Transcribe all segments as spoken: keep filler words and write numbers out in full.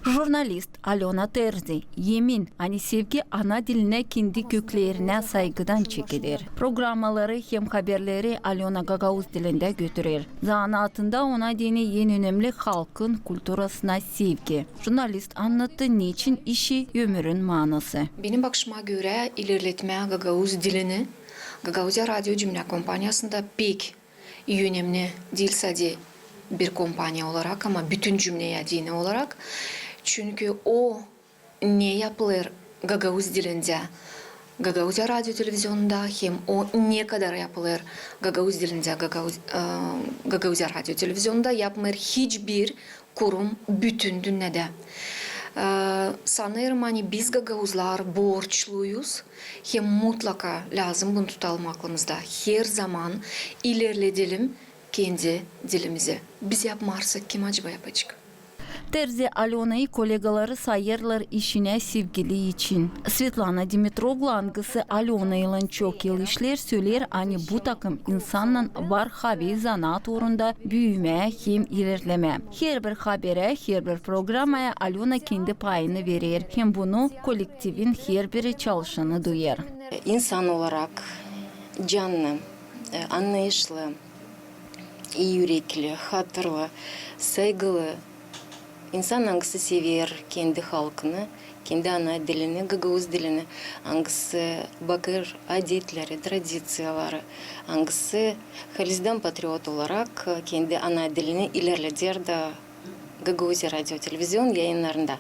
Jurnalist Alöna Terzi emin, ani sevgi ana dilinä, kendi köklerinä saygıdan çekeder. Programmaları hem haberleri Alöna gagauz dilindä götürer. Zanaatında ona deyni en önemli halkın kulturasına sevgi. Jurnalist annattı, neçin işi, ömürün maanası. Benim bakışıma görä, ilerletmää gagauz dilini Gagauziya radio cümlä kompaniyasında pek önemli diil sade bir kompaniya olarak, ama bütün cümleyä deyni olarak. Çünkü o ne yapılêr gagauz dilindä Gagauziya radio televizionunda, hem o ne kadar yapılêr gagauz dilindä Gagauz, e, Gagauziya radio televizionunda yapmêêr hiçbir kurum bütün dünnedä. E, sanêrım, ani biz gagauzlar borçluyuz, hem mutlaka lääzım bunu tutalım aklımızda. Herzaman ilerledelim kendi dilimizi. Biz yapmazsak, kim acaba yapacek? Terzi Alönayı kolegaları sayêrlar işinä sevgilii için. Svetlana Dimitroglu, angısı Alönaylan çok yıl işleer, söleer, ani bu takım insannan var havi zanaat uurunda büümää hem ilerlemää. Herbir haberä, herbir programaya Alöna kendi payını verer, hem bunu kolektivin herbiri çalışanı duyêr. İnsan olarak canlı, e, annayışlı, ii ürekli, hatırlı, saygılı insan, angısı sever kendi halkını, kendi ana dilini, gagauz dilini, angısı bakêr adetleri, tradiţiyaları, angısı halizdän patriot olarak, e, kendi ana dilini ilerleder da Gagauziya radio televizion yayınnarında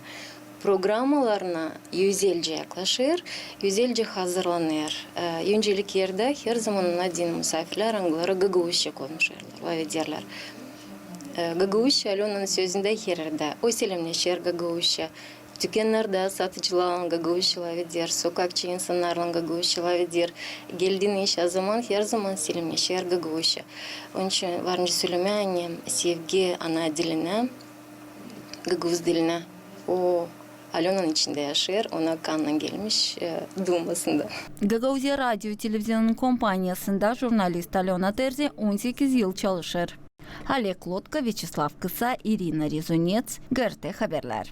programmalarına özelcä yaklaşêr, özelcä hazırlanêr. E, öncelik erdä herzaman ona deyni musaafirlär, angıları gagauzça konuşêrlar, lafederlär. E, gagauzça Alönanın sözündä her erdä. O selemneşer gagauzça. Tükennerdä satıcılarlan gagauzça lafeder, sokakçı insannarlan gagauzça lafeder. Geldiin işä zaman, herzaman selemneşer gagauzça. Onun için var nicä sölemää, ani sevgi ana dilinä, gagauz dilinä, o Alönanın içindä yaşêêr, ona kannan gelmiş, e, duumasında. Gagauziya radio televizionun kompaniyasında jurnalist Alöna Terzi on sekiz yıl çalışêr. Oleg Lotko, Vyaçeslav Kısa, İrina Rezunets, GRT Haberlär.